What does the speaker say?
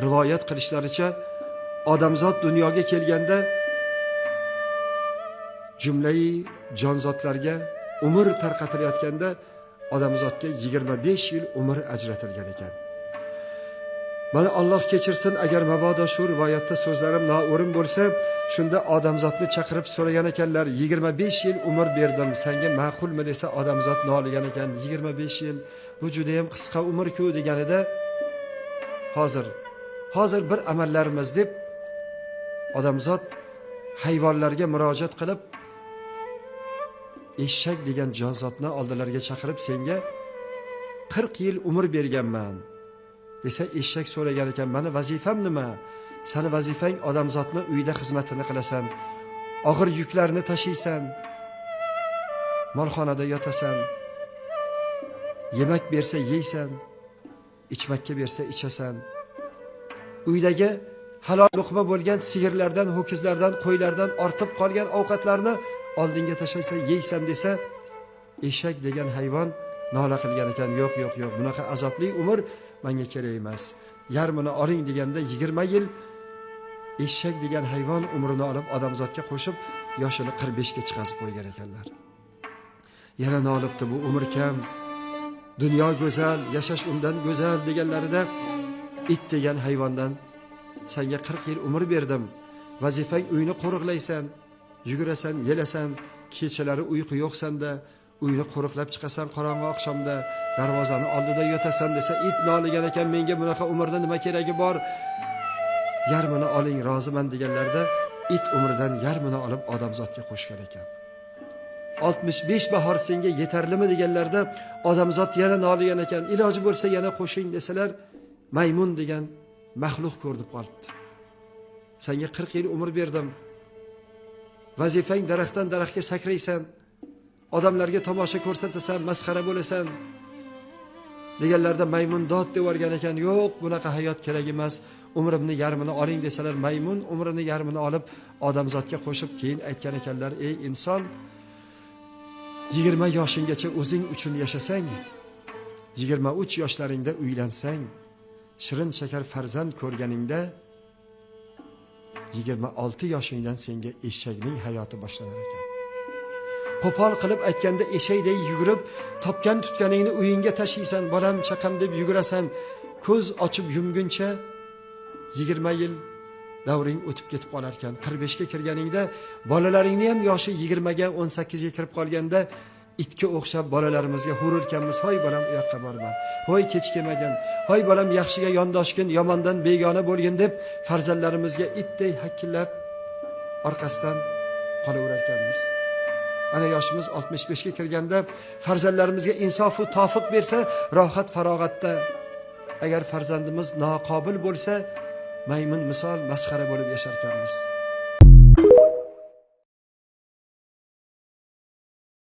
Rivoyat qilishlaricha, odamzod dunyoga kelganda jumlai jonzotlarga umr tarqatilayotganda odamzodga 25 yil umr ajratilgan ekan. Mana Alloh kechirsin, agar mabodo shu rivoyatda so'zlarim noo'rin bo'lsa, shunda odamzodni chaqirib so'ragan ekanlar, 25 yil umr berdim, senga ma'qulmi desa, odamzod noligan ekan, 25 yil bu juda ham qisqa umr-ku deganida, hozir bir amallarimiz deb odamzod hayvonlarga murojaat qilib, eshak degan jonzotni oldilariga chaqirib, senga 40 yil umr berganman desa, eshak so'ragan ekan, meni vazifam nima? Seni vazifang odamzodni uyda xizmatini qilasan, og'ir yuklarni tashiysan, molxonada yotasan, yemak bersa yeysan, ichmakka bersa ichasan, uydagi halol luqma bo'lgan sigirlardan, ho'kizlardan, qo'ylardan ortib qolgan ovqatlarni oldinga tashlaysan, yeysan desa, eshak degan hayvon nola qilgan ekan, yo'q, yo'q, yo'q, bunaqa azobli umr menga kerak emas. Yarmini oling deganda 20 yil eshak degan hayvon umrini olib odamzodga qo'shib, yoshini 45 ga chiqazib qo'ygan ekanlar. Yana nolibdi, bu umr kam, dunyo go'zal, yashash undan go'zal deganlarida it degan hayvondan senga 40 yil umr berdim, vazifang uyni qo'riqlaysan, yugurasan, yelasan, kechalari uyqu yo'q senda, uyni qo'riqlab chiqasan qorong'i oqshomda, darvozani oldida yotasan desa, it noligan ekan, menga bunaqa umrda nima keragi bor, yarmini oling, roziman deganlarida it umridan yarmini olib odamzodga qo'shgan ekan. 65 bahor senga yetarlimi deganlarida odamzod yana noligan ekan, iloji bo'lsa yana qo'shing desalar, maymun degan maxluq ko'rinib qolibdi. Senga 40 yil umr berdim, vazifang daraxtdan daraxtga sakraysan, odamlarga tomosha ko'rsatasan, masxara bo'lasan deganlarda maymun dod deb yuborgan ekan, yo'q, bunaqa hayot kerak emas, umrimni yarmini oling desalar, maymun umrini yarmini olib odamzodga qo'shib keyin aytgan ekanlar, ey inson, 20 yoshinggacha o'zing uchun yashasang, 23 yoshlaringda uylansang, shirin shakar farzand ko'rganingda 26 yoshingdan senga eshakning hayoti boshlanar ekan. Qo'pol qilib aytganda eshakday yugurib, topgan tutganingni uyingga tashiysan, bolam chaqam deb yugurasan, ko'z ochib yumguncha 20 yil davring o'tib ketib qolar ekan. 45 ga kirganingda bolalaringni ham yoshi 20 ga, 18 ga kirib qolganda itga o'xshab bolalarimizga hururkanmiz, hoy bolam u yoqqa borma, hoy kech kelmagin, hoy bolam yaxshiga yondoshgin, yomondan begona bo'lgin deb farzandlarimizga itday hakkillab orqasidan qolaverar ekanmiz. Mana yoshimiz 65 ga kirganda farzandlarimizga insof va tofiq bersa, rohat farog'atda, agar farzandimiz noqobil bo'lsa, maymun misol masxara bo'lib yashar ekanmiz.